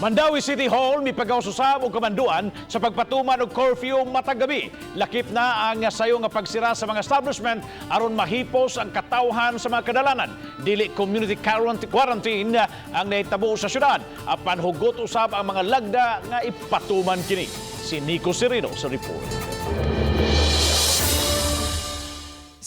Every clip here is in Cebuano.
Mandaue City Hall mipagawas usab og kamanduan sa pagpatuman og curfew matag gabi. Lakip na ang sayo nga pagsira sa mga establishment aron mahipos ang katawhan sa mga kadalanan. Dili community quarantine ang nahitabo sa syudad. Apan hugot usab ang mga lagda nga ipatuman kini. Si Nico Sereno sa report.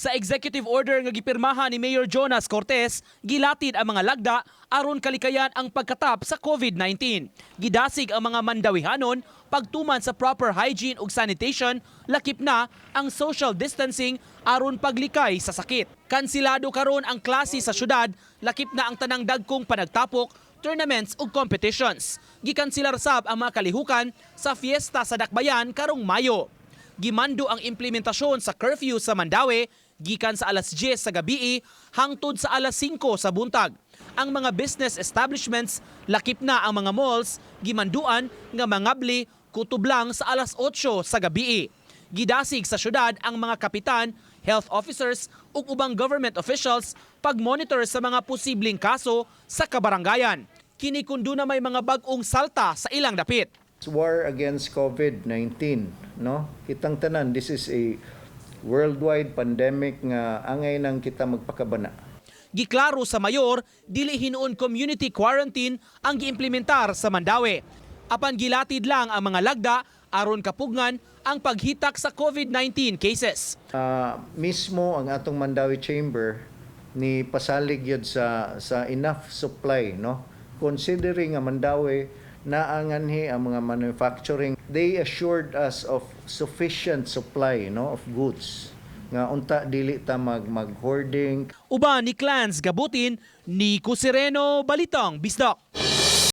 Sa executive order nga gipirmahan ni Mayor Jonas Cortes, gilatid ang mga lagda aron kalikayan ang pagkatap sa COVID-19. Gidasig ang mga Mandawihanon pagtuman sa proper hygiene ug sanitation, lakip na ang social distancing aron paglikay sa sakit. Kansilado karon ang klase sa syudad, lakip na ang tanang dagkong panagtapok, tournaments ug competitions. Gikansilar sab ang mga kalihukan sa fiesta sa Dakbayan karong Mayo. Gimando ang implementasyon sa curfew sa Mandaue gikan sa alas 10 sa gabi hangtod sa alas 5 sa buntag. Ang mga business establishments, lakip na ang mga malls, gimanduan nga mangabli kutob lang sa alas 8 sa gabi. Gidasig sa syudad ang mga kapitan, health officers ug ubang government officials pag-monitor sa mga posibleng kaso sa kabarangayan. Kini kun duna may mga bag-ong salta sa ilang dapit. War against COVID-19, no? Kitang tanan, this is a worldwide pandemic nga angay nang kita magpakabana. Giklaro sa mayor, dili hinuon community quarantine ang giimplementar sa Mandaue. Apan gilatid lang ang mga lagda aron kapugngan ang paghitak sa COVID-19 cases. Mismo ang atong Mandaue Chamber ni pasalig yun sa enough supply, no? Considering nga Mandaue naanganhi ang mga manufacturing, they assured us of sufficient supply, no, of goods nga unta dili ta mag hoarding. Uban ni Clans Gabutin, Nico Sereno, Balitang Bisdak.